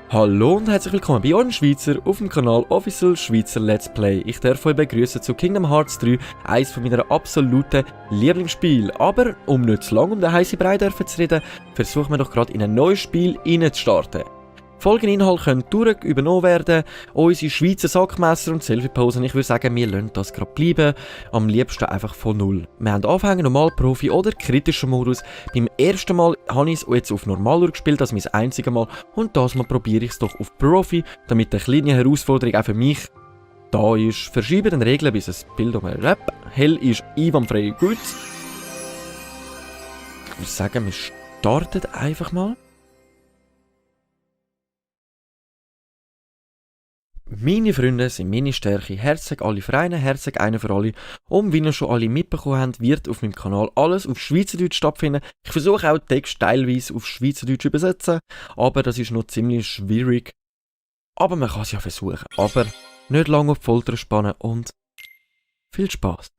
Hallo und herzlich willkommen bei euren Schweizer auf dem Kanal Official Schweizer Let's Play. Ich darf euch begrüßen zu Kingdom Hearts 3, eines von meiner absoluten Lieblingsspielen. Aber um nicht zu lange um den heißen Brei zu reden, versuchen wir doch gerade in ein neues Spiel reinzustarten. Folgeninhalt können übernommen werden, unsere Schweizer Sackmesser und Selfie-Posen. Ich würde sagen, wir lassen das gerade bleiben. Am liebsten einfach von null. Wir haben Anfänger, Normal, Profi oder kritischer Modus. Beim ersten Mal habe ich es jetzt auf Normal gespielt, das ist mein einziges Mal. Und das Mal probiere ich es doch auf Profi, damit eine kleine Herausforderung auch für mich da ist. Verschiebe den Regeln, bis das Bild hell ist, einwandfrei gut. Ich würde sagen, wir starten einfach mal. Meine Freunde sind meine Stärke, Herzog alle für einen, Herzog einer für alle. Und wie ihr schon alle mitbekommen habt, wird auf meinem Kanal alles auf Schweizerdeutsch stattfinden. Ich versuche auch Text teilweise auf Schweizerdeutsch zu übersetzen, aber das ist noch ziemlich schwierig. Aber man kann es ja versuchen. Aber nicht lange auf die Folter spannen und viel Spaß.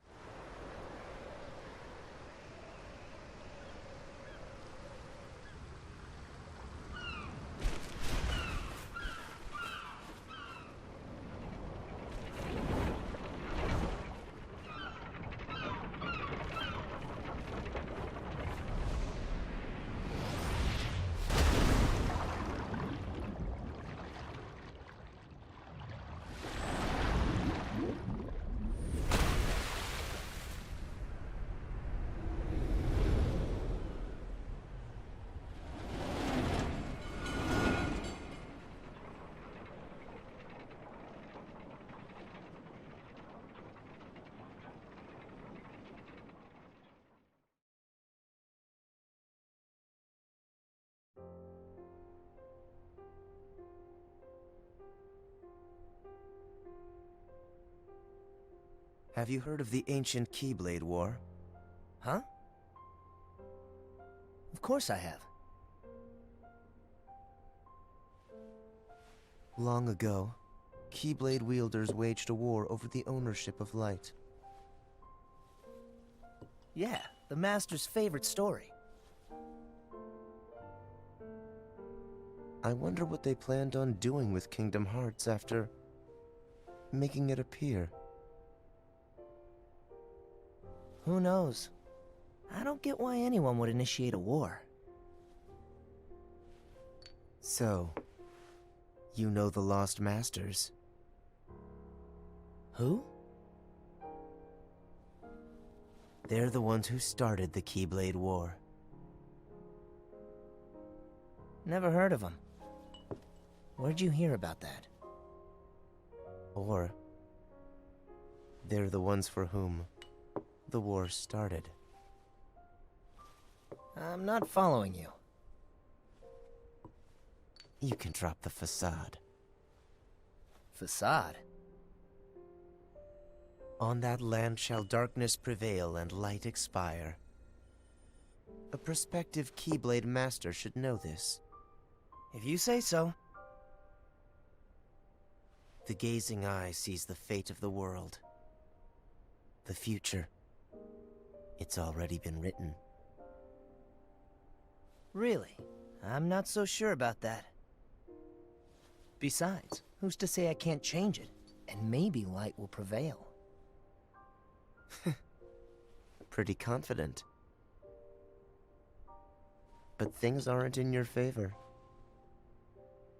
Have you heard of the ancient Keyblade War? Huh? Of course I have. Long ago, Keyblade wielders waged a war over the ownership of light. Yeah, the Master's favorite story. I wonder what they planned on doing with Kingdom Hearts after making it appear. Who knows? I don't get why anyone would initiate a war. So, you know the Lost Masters? Who? They're the ones who started the Keyblade War. Never heard of them. Where'd you hear about that? Or, they're the ones for whom the war started. I'm not following you. You can drop the facade. Facade? On that land shall darkness prevail and light expire. A prospective Keyblade master should know this. If you say so. The gazing eye sees the fate of the world. The future. It's already been written. Really? I'm not so sure about that. Besides, who's to say I can't change it? And maybe light will prevail. Pretty confident. But things aren't in your favor.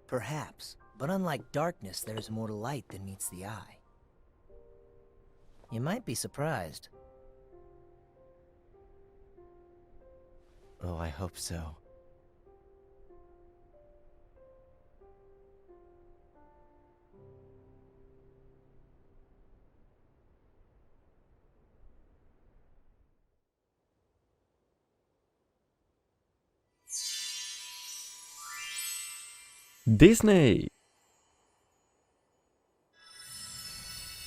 Perhaps, but unlike darkness, there's more to light than meets the eye. You might be surprised. Oh, I hope so. Disney!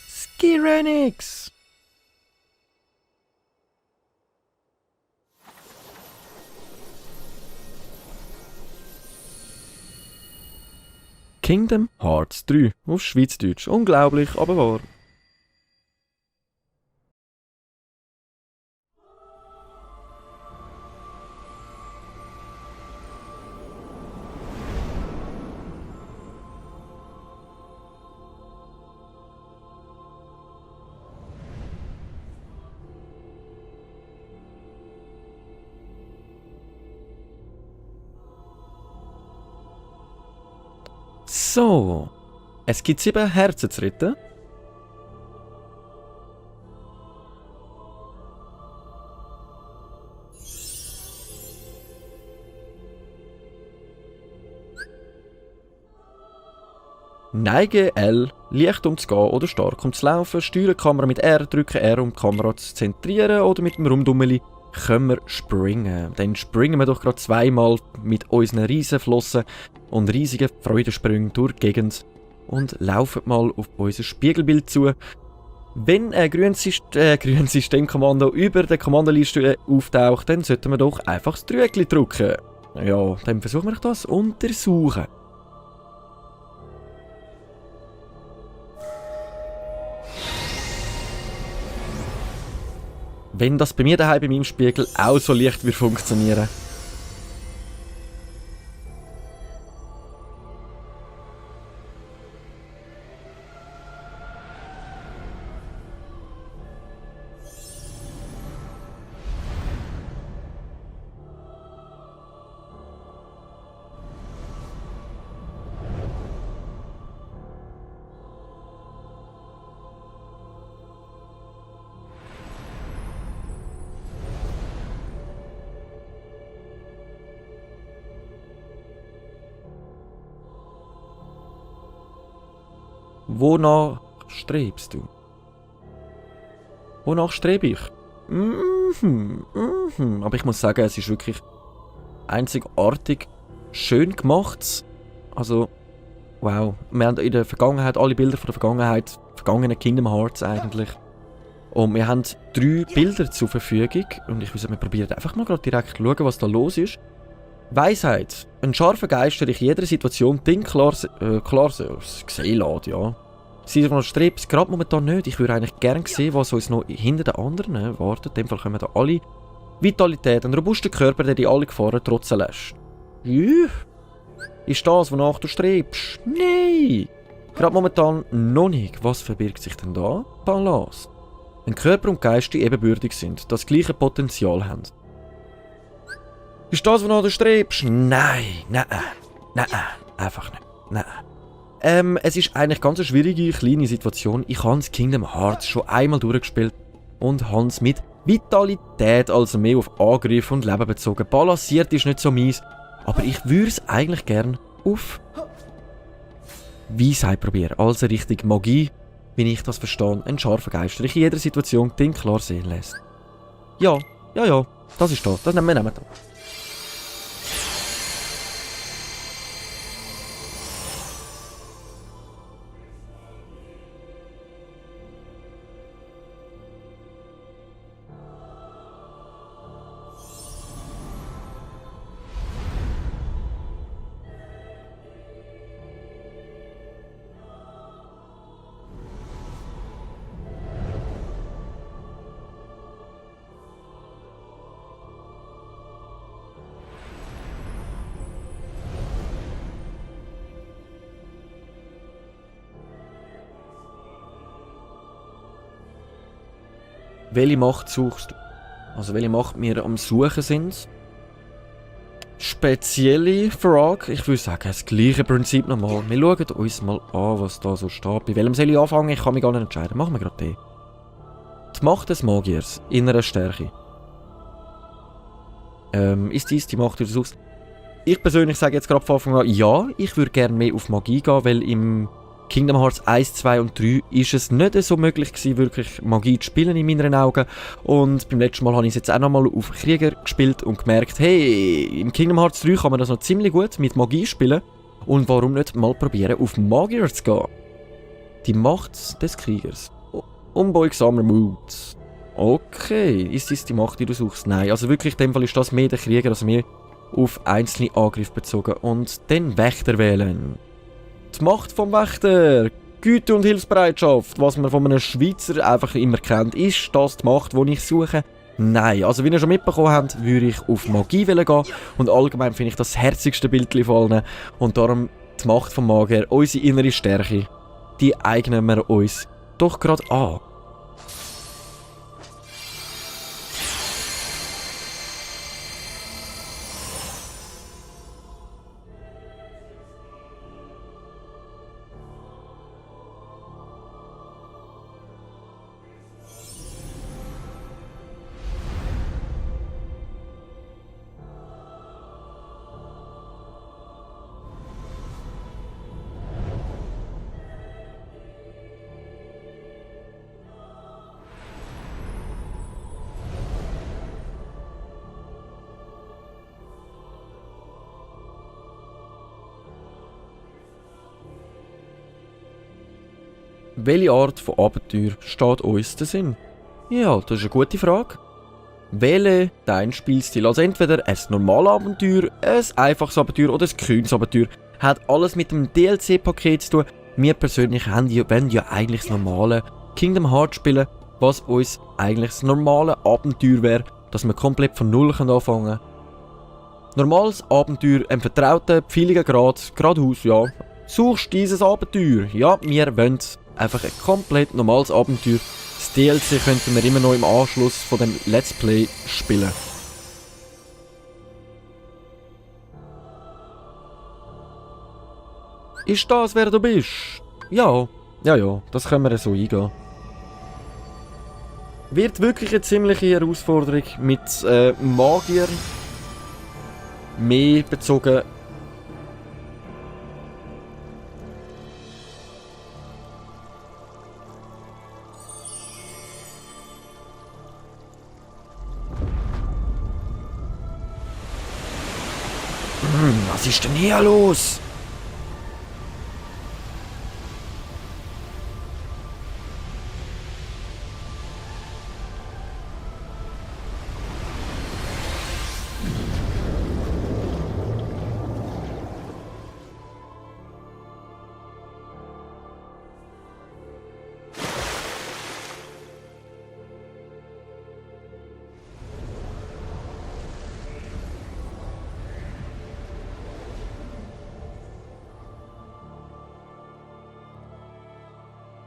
Square Enix! Kingdom Hearts 3 auf Schweizerdeutsch. Unglaublich, aber wahr. So. Es gibt 7 Herzen zu retten. Neige L, leicht um zu gehen oder stark um zu laufen, steuern die Kamera mit R, drücken R, um die Kamera zu zentrieren oder mit dem Rumdummeli können wir springen. Dann springen wir doch gerade zweimal mit unseren Riesenflossen und riesigen Freudensprüngen durch die Gegend und laufen mal auf unser Spiegelbild zu. Wenn ein grünes Systemkommando über der Kommandoliste auftaucht, dann sollten wir doch einfach das Trügel drücken. Ja, dann versuchen wir das zu untersuchen. Wenn das bei mir daheim bei meinem Spiegel auch so leicht wird funktionieren. Wonach strebst du? Wonach strebe ich? Aber ich muss sagen, es ist wirklich einzigartig schön gemacht. Also, wow. Wir haben in der Vergangenheit, alle Bilder von der Vergangenheit, vergangenen Kingdom Hearts eigentlich. Und wir haben 3 Bilder zur Verfügung. Und ich würde sagen, wir probieren einfach mal gerade direkt zu schauen, was da los ist. Weisheit. Ein scharfer Geist, der in jeder Situation Dinge klar sehen lässt, ja. Sie strebt es gerade momentan nicht. Ich würde eigentlich gerne sehen, was uns noch hinter den anderen wartet. In dem Fall können wir da alle Vitalität, ein robuster Körper, der die alle Gefahren trotzen lässt. Ist das, wonach du strebst? Nein! Gerade momentan noch nicht. Was verbirgt sich denn da? Balance. Wenn Körper und Geist die ebenbürtig sind, das gleiche Potenzial haben. Ist das, wonach du strebst? Nein, einfach nicht. Nein. Es ist eigentlich ganz eine schwierige, kleine Situation. Ich habe das Kingdom Hearts schon einmal durchgespielt und habe es mit Vitalität, also mehr auf Angriff und Leben bezogen. Balanciert ist nicht so meins, aber ich würde es eigentlich gerne auf Weisheit probieren. Also richtig Magie, wie ich das verstehe. Ein scharfer Geist, der in jeder Situation Dinge klar sehen lässt. Ja, das ist das. Das nehmen wir. Welche Macht suchst du? Also welche Macht wir am Suchen sind? Spezielle Frage. Ich würde sagen, das gleiche Prinzip nochmal. Wir schauen uns mal an, was da so steht. Bei welchem soll ich anfangen? Ich kann mich gar nicht entscheiden. Machen wir gerade den. Die Macht des Magiers. Innere Stärke. Ist dies die Macht, die du suchst? Ich persönlich sage jetzt gerade von Anfang an, ja, ich würde gerne mehr auf Magie gehen, weil im Kingdom Hearts 1, 2 und 3 ist es nicht so möglich gewesen, wirklich Magie zu spielen in meinen Augen. Und beim letzten Mal habe ich es jetzt auch nochmal auf Krieger gespielt und gemerkt, hey, im Kingdom Hearts 3 kann man das noch ziemlich gut mit Magie spielen. Und warum nicht mal probieren, auf Magier zu gehen? Die Macht des Kriegers. Unbeugsamer Mut. Okay, ist das die Macht, die du suchst? Nein, also wirklich in dem Fall ist das mehr der Krieger, also mehr auf einzelne Angriffe bezogen. Und den Wächter wählen. Die Macht vom Wächter. Güte und Hilfsbereitschaft, was man von einem Schweizer einfach immer kennt. Ist das die Macht, die ich suche? Nein, also wie ihr schon mitbekommen habt, würde ich auf Magie gehen. Und allgemein finde ich das herzigste Bild von allen. Und darum die Macht vom Magier, unsere innere Stärke, die eignen wir uns doch gerade an. welche Art von Abenteuer steht uns der Sinn? Ja, das ist eine gute Frage. Wähle deinen Spielstil. Also entweder ein normales Abenteuer, ein einfaches Abenteuer oder ein kühnes Abenteuer. Hat alles mit dem DLC-Paket zu tun. Wir persönlich wollen ja eigentlich das normale Kingdom Hearts spielen, was uns eigentlich das normale Abenteuer wäre, dass wir komplett von Null anfangen können. Normales Abenteuer, ein vertrauter, pfeiliger Grad, geradeaus, ja. Suchst dieses Abenteuer? Ja, wir wollen einfach ein komplett normales Abenteuer. Das DLC könnten wir immer noch im Anschluss von dem Let's Play spielen. Ist das, wer du bist? Ja, das können wir so eingehen. Wird wirklich eine ziemliche Herausforderung mit Magier. Mehr bezogen. Was ist denn hier los?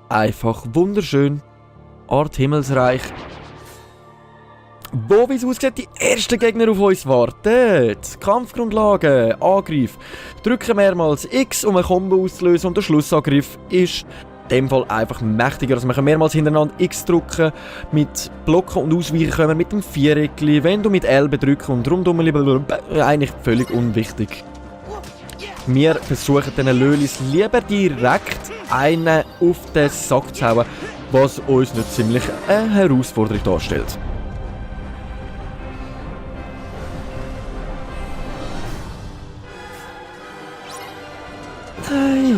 Einfach wunderschön. Art Himmelsreich. Wo, wie es aussieht, die ersten Gegner auf uns warten. Kampfgrundlage, Angriff. Drücke mehrmals X, um ein Combo auszulösen und der Schlussangriff ist in dem Fall einfach mächtiger. Also man kann mehrmals hintereinander X drücken, mit Blocken und Ausweichen können wir mit dem Viereckli, wenn du mit L bedrücken und rundum, eigentlich völlig unwichtig. Wir versuchen den Lölis lieber direkt einen auf den Sack zu hauen, was uns nicht ziemlich eine Herausforderung darstellt. Hey!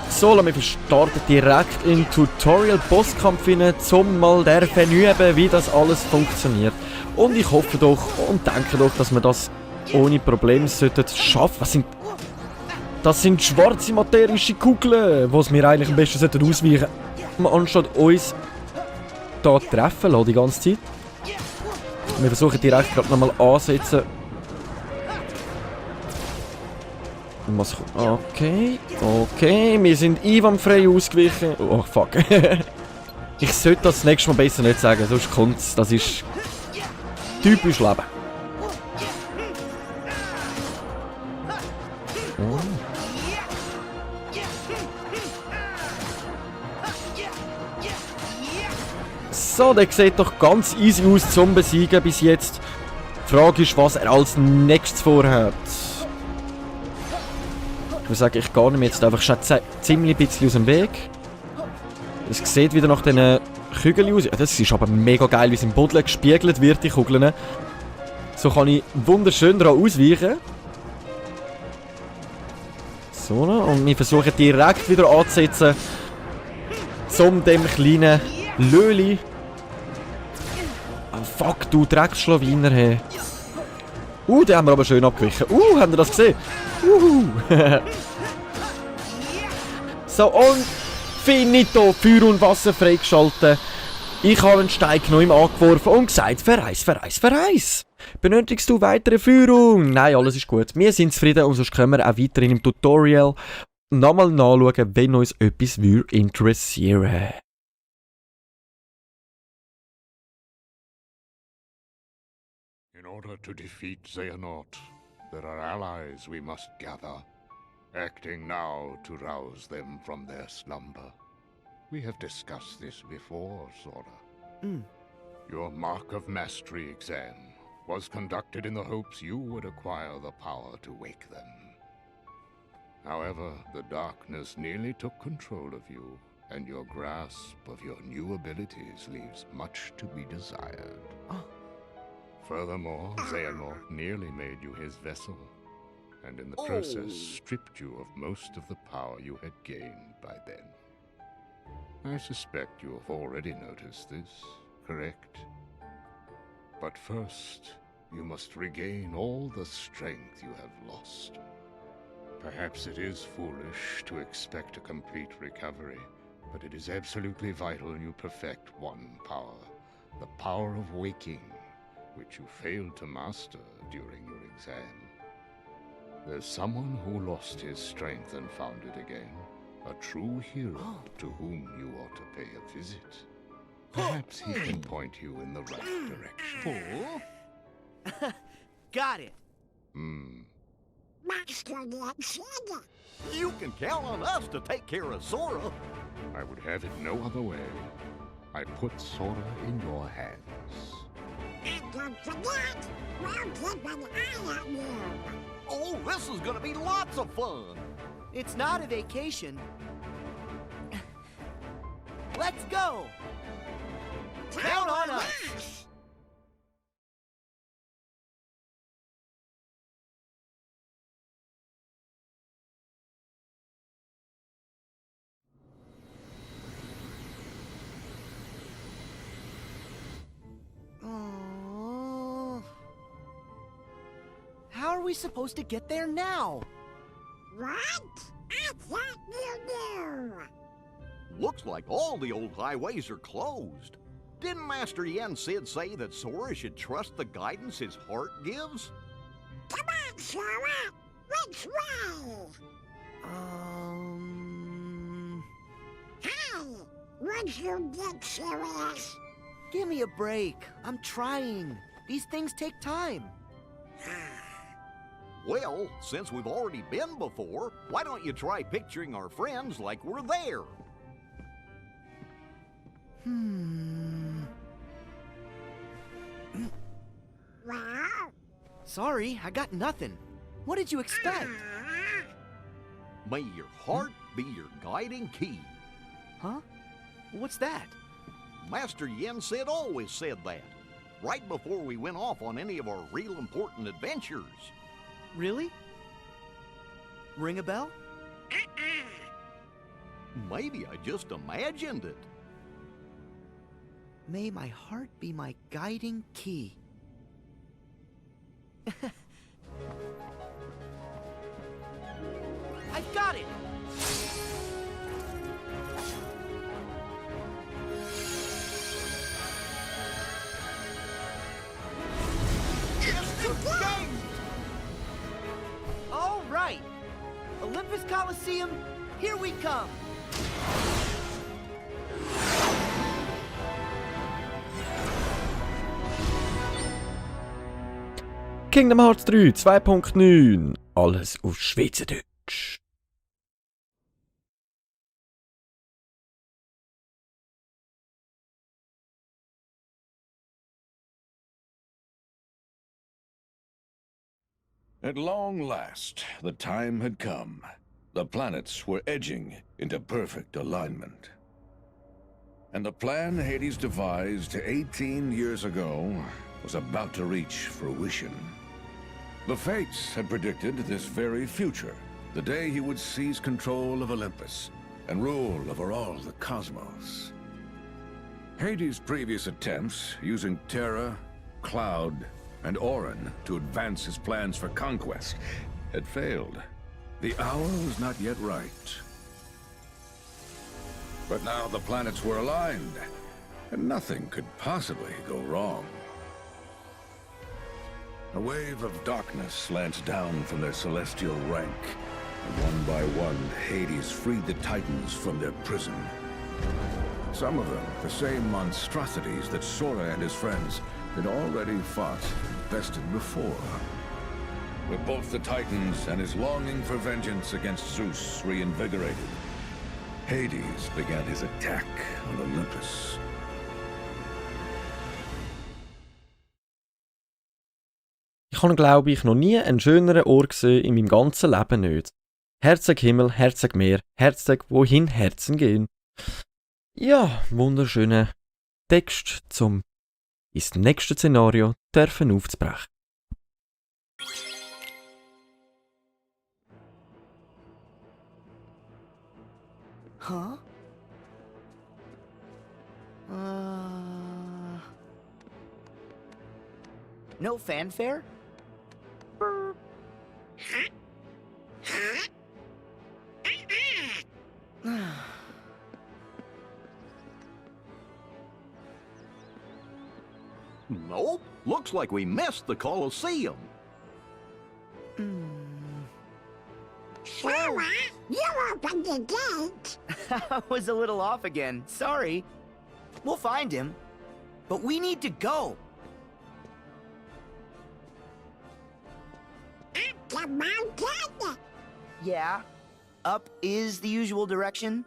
So, wir starten direkt in den Tutorial-Bosskampf hinein, um mal üben, wie das alles funktioniert. Und ich hoffe doch und denke doch, dass wir das ohne Probleme schaffen. Das sind schwarze materische Kugeln, die wir eigentlich am besten ausweichen sollten. Anstatt uns hier treffen lassen die ganze Zeit. Wir versuchen direkt gerade nochmal ansetzen. Okay, wir sind einwandfrei ausgewichen. Oh fuck. Ich sollte das nächste Mal besser nicht sagen, sonst kommt's. Das ist typisch Leben. Oh. So, der sieht doch ganz easy aus zum Besiegen bis jetzt. Die Frage ist, was er als nächstes vorhat. Ich würde sagen, ich gehe ihm jetzt einfach schon ziemlich ein bisschen aus dem Weg. Es sieht wieder nach diesen Kügeln aus. Ja, das ist aber mega geil, wie es im Boden gespiegelt wird, die Kugeln. So kann ich wunderschön daran ausweichen. So, und wir versuchen direkt wieder anzusetzen. Zum dem kleinen Löli. Oh, fuck, du Drecksschlawiner, hey. Den haben wir aber schön abgewichen. Habt ihr das gesehen? So, und finito, Feuer und Wasser freigeschaltet. Ich habe einen Stein genommen, angeworfen und gesagt, verreis. Benötigst du weitere Führung? Nein, alles ist gut. Wir sind zufrieden und sonst können wir auch weiterhin im Tutorial nochmal nachschauen, wenn uns etwas interessieren würde. In order to defeat Xehanort, there are allies we must gather, acting now to rouse them from their slumber. We have discussed this before, Sora. Your Mark of Mastery exam was conducted in the hopes you would acquire the power to wake them. However, the darkness nearly took control of you, and your grasp of your new abilities leaves much to be desired. Furthermore, Xehanort nearly made you his vessel, and in the process stripped you of most of the power you had gained by then. I suspect you have already noticed this, correct? But first, you must regain all the strength you have lost. Perhaps it is foolish to expect a complete recovery, but it is absolutely vital you perfect one power, the power of waking, which you failed to master during your exam. There's someone who lost his strength and found it again, a true hero to whom you ought to pay a visit. Perhaps he can point you in the right direction. Got it. Master Yansida. You can count on us to take care of Sora. I would have it no other way. I put Sora in your hands. And don't forget, we'll keep an eye on you. Oh, this is gonna be lots of fun. It's not a vacation. Let's go. Count on us. Oh. How are we supposed to get there now? What? I thought you knew. Looks like all the old highways are closed. Didn't Master Yen Sid say that Sora should trust the guidance his heart gives? Come on, Sora. Which way? Hey, would you get serious? Give me a break. I'm trying. These things take time. Well, since we've already been before, why don't you try picturing our friends like we're there? Well, Sorry, I got nothing. What did you expect? May your heart be your guiding key. Huh? What's that? Master Yen Sid always said that, right before we went off on any of our real important adventures. Really? Ring a bell? Maybe I just imagined it. May my heart be my guiding key. I've got it! All right! Olympus Coliseum, here we come! Kingdom Hearts 3 2.9. Alles auf Schweizerdeutsch. At long last, the time had come. The planets were edging into perfect alignment. And the plan Hades devised 18 years ago was about to reach fruition. The Fates had predicted this very future, the day he would seize control of Olympus and rule over all the cosmos. Hades' previous attempts, using Terra, Cloud, and Auron to advance his plans for conquest, had failed. The hour was not yet right. But now the planets were aligned, and nothing could possibly go wrong. A wave of darkness slanced down from their celestial rank, and one by one, Hades freed the Titans from their prison. Some of them, the same monstrosities that Sora and his friends had already fought and bested before. With both the Titans and his longing for vengeance against Zeus reinvigorated, Hades began his attack on Olympus. Ich habe, glaube ich, noch nie einen schöneren Ort gesehen in meinem ganzen Leben nicht. Herzog Himmel, Herzog Meer, Herzog, wohin Herzen gehen. Ja, wunderschöner Text, zum ins nächste Szenario dürfen aufzubrechen. Huh? No fanfare? Nope. Looks like we missed the Colosseum. Sora, you opened the gate. I was a little off again. Sorry. We'll find him. But we need to go. Up the mountain. Yeah. Up is the usual direction.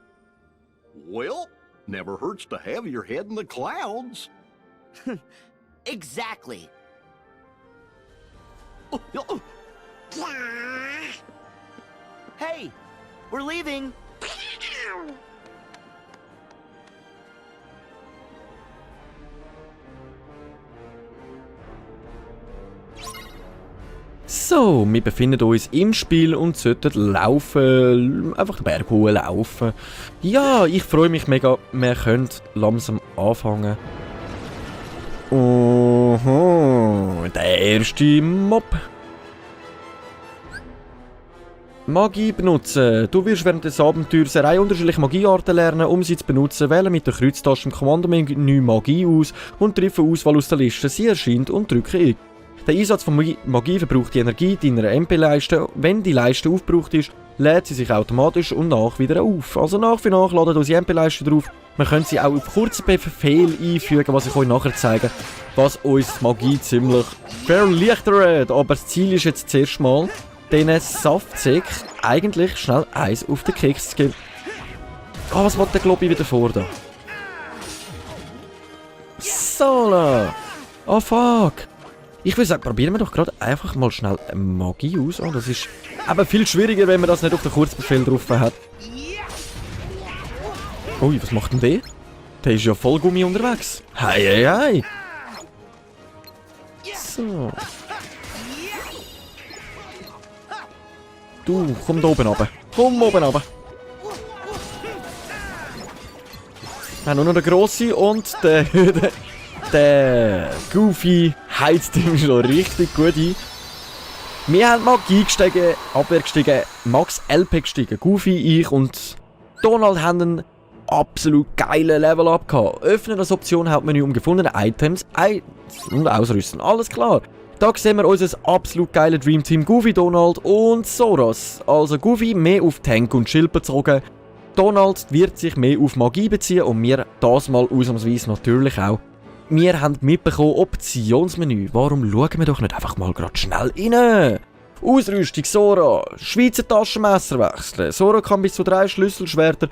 Well, never hurts to have your head in the clouds. Exactly. Yeah. Hey, we're leaving. So, wir befinden uns im Spiel und sollten laufen, einfach den Berg hochlaufen. Ja, ich freue mich mega, wir können langsam anfangen. Der erste Mob. Magie benutzen. Du wirst während des Abenteuers eine Reihe unterschiedliche Magiearten lernen. Um sie zu benutzen, wähle mit der Kreuztaste im Kommandomenü Magie aus und treffe Auswahl aus der Liste. Sie erscheint und drücke X. Der Einsatz von Magie verbraucht die Energie deiner MP-Leiste. Wenn die Leiste aufgebraucht ist, lädt sie sich automatisch und nach wieder auf. Also nach für nach laden unsere MP-Leiste drauf. Wir können sie auch auf kurzen Befehl einfügen, was ich euch nachher zeige, was uns die Magie ziemlich verleichtert. Aber das Ziel ist jetzt zuerst mal, diesen Saftsäck eigentlich schnell eins auf den Keks zu geben. Ah, was wollte der Globi wieder vor da? Sola! Oh fuck! Ich würde sagen, probieren wir doch gerade einfach mal schnell Magie aus. Oh, das ist aber viel schwieriger, wenn man das nicht auf den Kurzbefehl drauf hat. Ui, was macht denn der? Der ist ja voll Gummi unterwegs. Hei, hei, hei! So. Du, komm da oben runter. Komm oben runter. Wir haben nur noch den Grossen und der Goofy heizt ihm schon richtig gut ein. Wir haben Magie gestiegen, Abwehr gestiegen, Max LP gestiegen. Goofy, ich und Donald haben einen absolut geilen Level-Up gehabt. Öffnen das Option Hauptmenü um gefundene Items und ausrüsten. Alles klar. Da sehen wir unser absolut geiles Dream Team Goofy, Donald und Soros. Also Goofy mehr auf Tank und Schild bezogen. Donald wird sich mehr auf Magie beziehen und wir das mal ausnahmsweise natürlich auch. Wir haben mitbekommen, Optionsmenü. Warum schauen wir doch nicht einfach mal gerade schnell rein? Ausrüstung Sora. Schweizer Taschenmesser wechseln. Sora kann bis zu 3 Schlüsselschwerter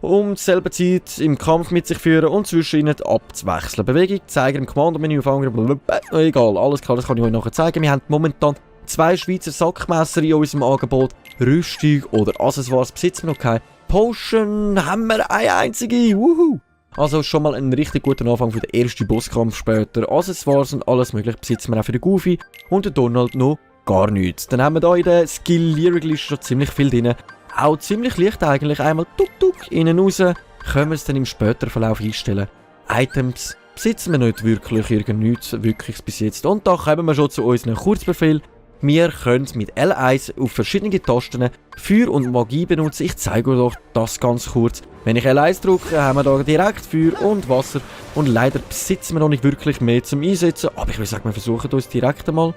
um dieselbe Zeit im Kampf mit sich führen und zwischen ihnen abzuwechseln. Bewegung, Zeiger im Kommandomenü auf Angriff, egal, alles klar, das kann ich euch nachher zeigen. Wir haben momentan 2 Schweizer Sackmesser in unserem Angebot. Rüstung oder Accessoires besitzen wir noch keine. Potion haben wir eine einzige, wuhu! Also schon mal ein richtig guter Anfang für den ersten Bosskampf später. Accessoires und alles mögliche besitzen wir auch für den Goofy und den Donald noch gar nichts. Dann haben wir hier in der Skill-Lyric-Liste schon ziemlich viel drin. Auch ziemlich leicht eigentlich. Einmal tuk innen raus. Können wir es dann im späteren Verlauf einstellen. Items besitzen wir nicht wirklich, nichts Wirkliches bis jetzt. Und da kommen wir schon zu unseren Kurzbefehl. Wir können mit L1 auf verschiedene Tasten Feuer und Magie benutzen. Ich zeige euch doch das ganz kurz. Wenn ich L1 drücke, haben wir hier direkt Feuer und Wasser. Und leider besitzen wir noch nicht wirklich mehr zum Einsetzen. Aber ich würde sagen, wir versuchen uns direkt einmal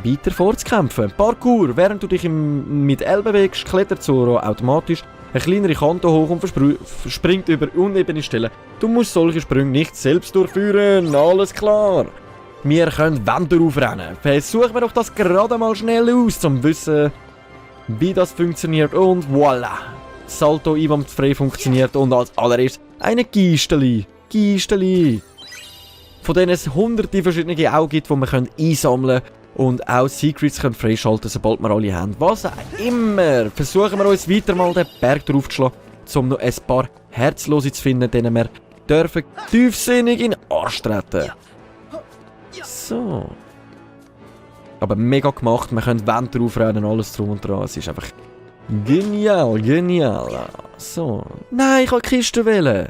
weiter vorzukämpfen. Parkour. Während du dich mit L bewegst, klettert Sora automatisch eine kleinere Kante hoch und springt über unebene Stellen. Du musst solche Sprünge nicht selbst durchführen. Alles klar. Wir können Wände aufrennen. Versuchen wir doch das gerade mal schnell aus, um zu wissen, wie das funktioniert. Und voilà. Salto einwandfrei funktioniert. Und als allererstes eine Gisteli. Von denen es hunderte verschiedene auch gibt, die man einsammeln kann. Und auch Secrets können freischalten, sobald wir alle haben. Was auch immer. Versuchen wir uns weiter mal den Berg draufzuschlagen, um noch ein paar Herzlose zu finden, denen wir dürfen tiefsinnig in den Arsch treten. So. Aber mega gemacht. Wir können Wände draufrennen, alles drum und dran. Es ist einfach Genial, genial. So. Nein, ich wollte die Kiste wählen.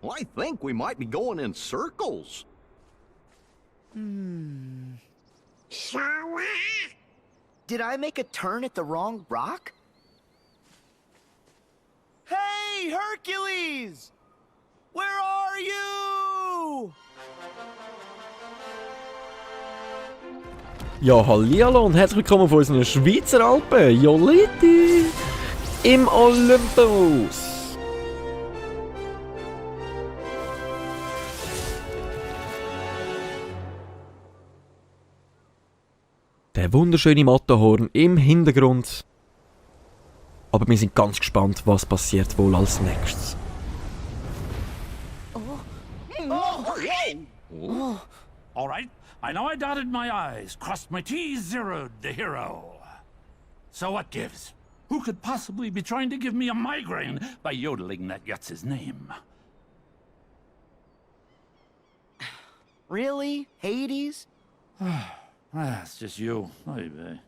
I think we might be going in circles. Did I make a turn at the wrong rock? Hey, Hercules! Where are you? Ja, hallihallo und herzlich willkommen auf unseren Schweizer Alpen. Joliti! Im Olympus! Der wunderschöne Matterhorn im Hintergrund. Aber wir sind ganz gespannt, was passiert wohl als nächstes. All right, I know I dotted my I's, crossed my T's, zeroed the hero. So what gives? Who could possibly be trying to give me a migraine by yodeling that Yutz's name? Really? Hades? It's just you. Oy vey.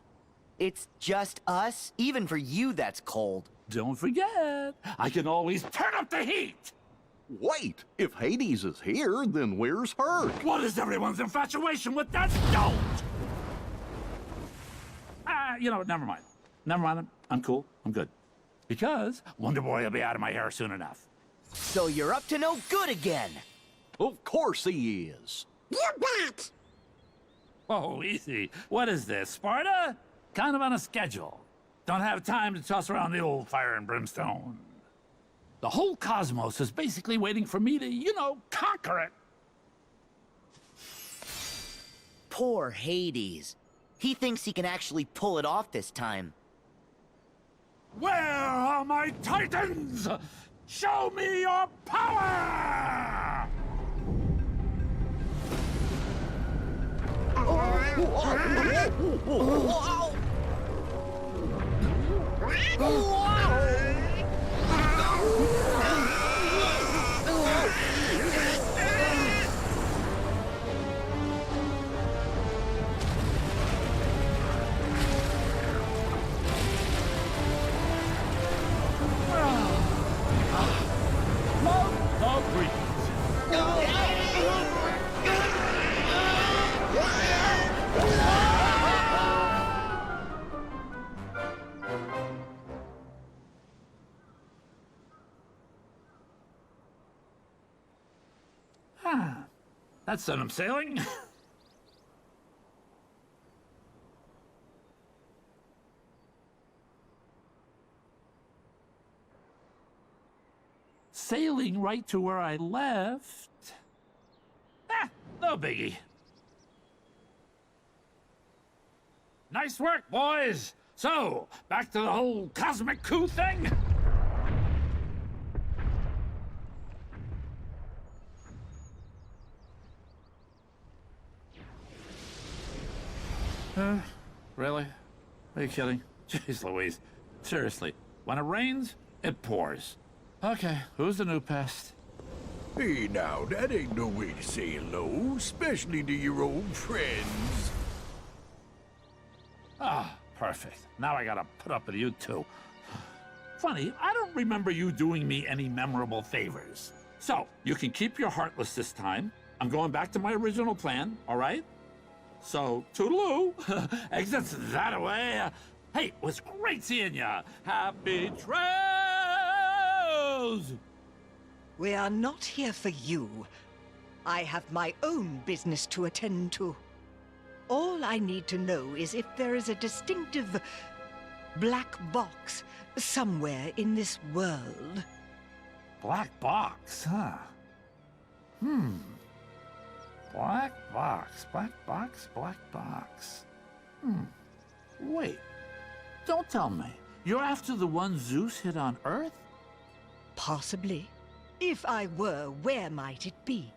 It's just us? Even for you, that's cold. Don't forget, I can always turn up the heat! Wait, if Hades is here, then where's Herc? What is everyone's infatuation with that stone? You know what, never mind. Never mind, I'm cool, I'm good. Because Wonder Boy will be out of my hair soon enough. So you're up to no good again. Of course he is. You bet! Oh, easy. What is this, Sparta? Kind of on a schedule. Don't have time to toss around the old fire and brimstone. The whole cosmos is basically waiting for me to, conquer it. Poor Hades. He thinks he can actually pull it off this time. Where are my titans? Show me your power! Love the breeze. That's sent him sailing. Sailing right to where I left. No biggie. Nice work, boys. So, back to the whole cosmic coup thing? Really? Are you kidding? Jeez Louise. Seriously, when it rains, it pours. Okay, who's the new pest? Hey now, that ain't no way to say hello, especially to your old friends. Ah, perfect. Now I gotta put up with you too. Funny, I don't remember you doing me any memorable favors. So, you can keep your Heartless this time. I'm going back to my original plan, all right? So, toodaloo. Exits that away. Hey, it was great seeing ya. Happy trails! We are not here for you. I have my own business to attend to. All I need to know is if there is a distinctive black box somewhere in this world. Black box, huh? Black box, black box, black box. Wait. Don't tell me. You're after the one Zeus hit on Earth? Possibly. If I were, where might it be?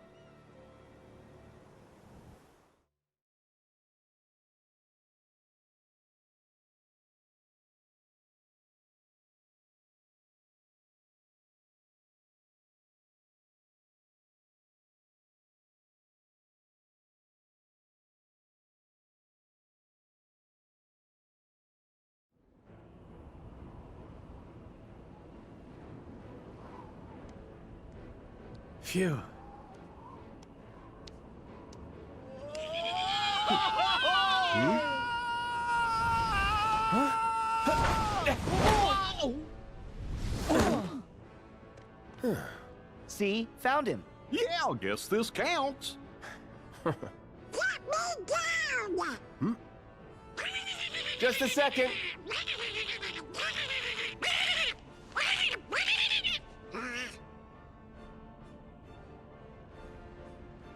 Phew. See? Found him. Yeah, I guess this counts. Get me down! Just a second.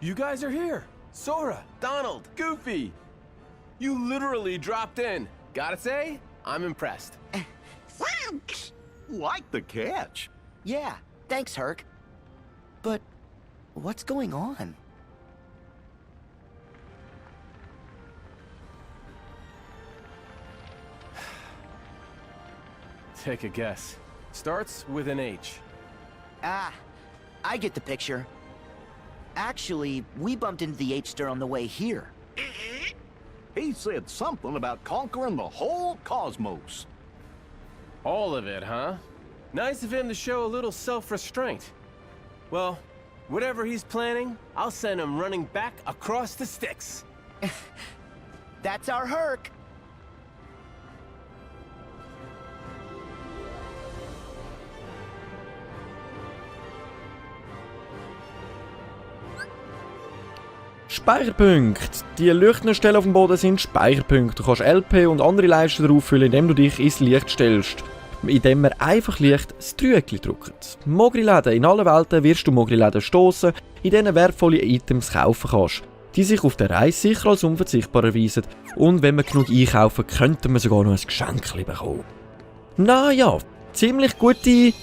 You guys are here. Sora, Donald, Goofy. You literally dropped in. Gotta say, I'm impressed. Thanks! Like the catch. Yeah, thanks, Herc. But what's going on? Take a guess. Starts with an H. Ah, I get the picture. Actually, we bumped into the H-Star on the way here. He said something about conquering the whole cosmos. All of it, huh? Nice of him to show a little self-restraint. Well, whatever he's planning, I'll send him running back across the sticks. That's our Herc. Speicherpunkte. Die leuchtenden Stellen auf dem Boden sind Speicherpunkte. Du kannst LP und andere Leisten darauf füllen, indem du dich ins Licht stellst. Indem man einfach leicht das Trügel drückt. Mogri-Läden. In allen Welten wirst du Mogri-Läden stossen, in denen wertvolle Items kaufen kannst, die sich auf der Reise sicher als unverzichtbar erweisen. Und wenn wir genug einkaufen, könnte man sogar noch ein Geschenk bekommen. Naja, ziemlich gute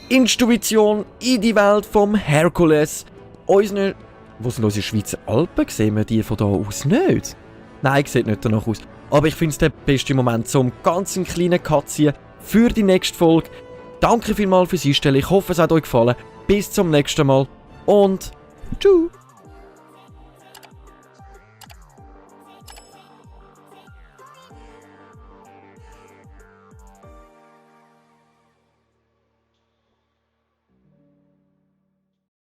Intuition in die Welt vom Herkules. Unsere... Wo sind unsere Schweizer Alpen? Sehen wir die von da aus nicht? Nein, sieht nicht danach aus. Aber ich finde es der beste Moment, zum ganz kleinen Cutscene für die nächste Folge. Danke vielmals fürs Einstellen. Ich hoffe, es hat euch gefallen. Bis zum nächsten Mal und tschüss.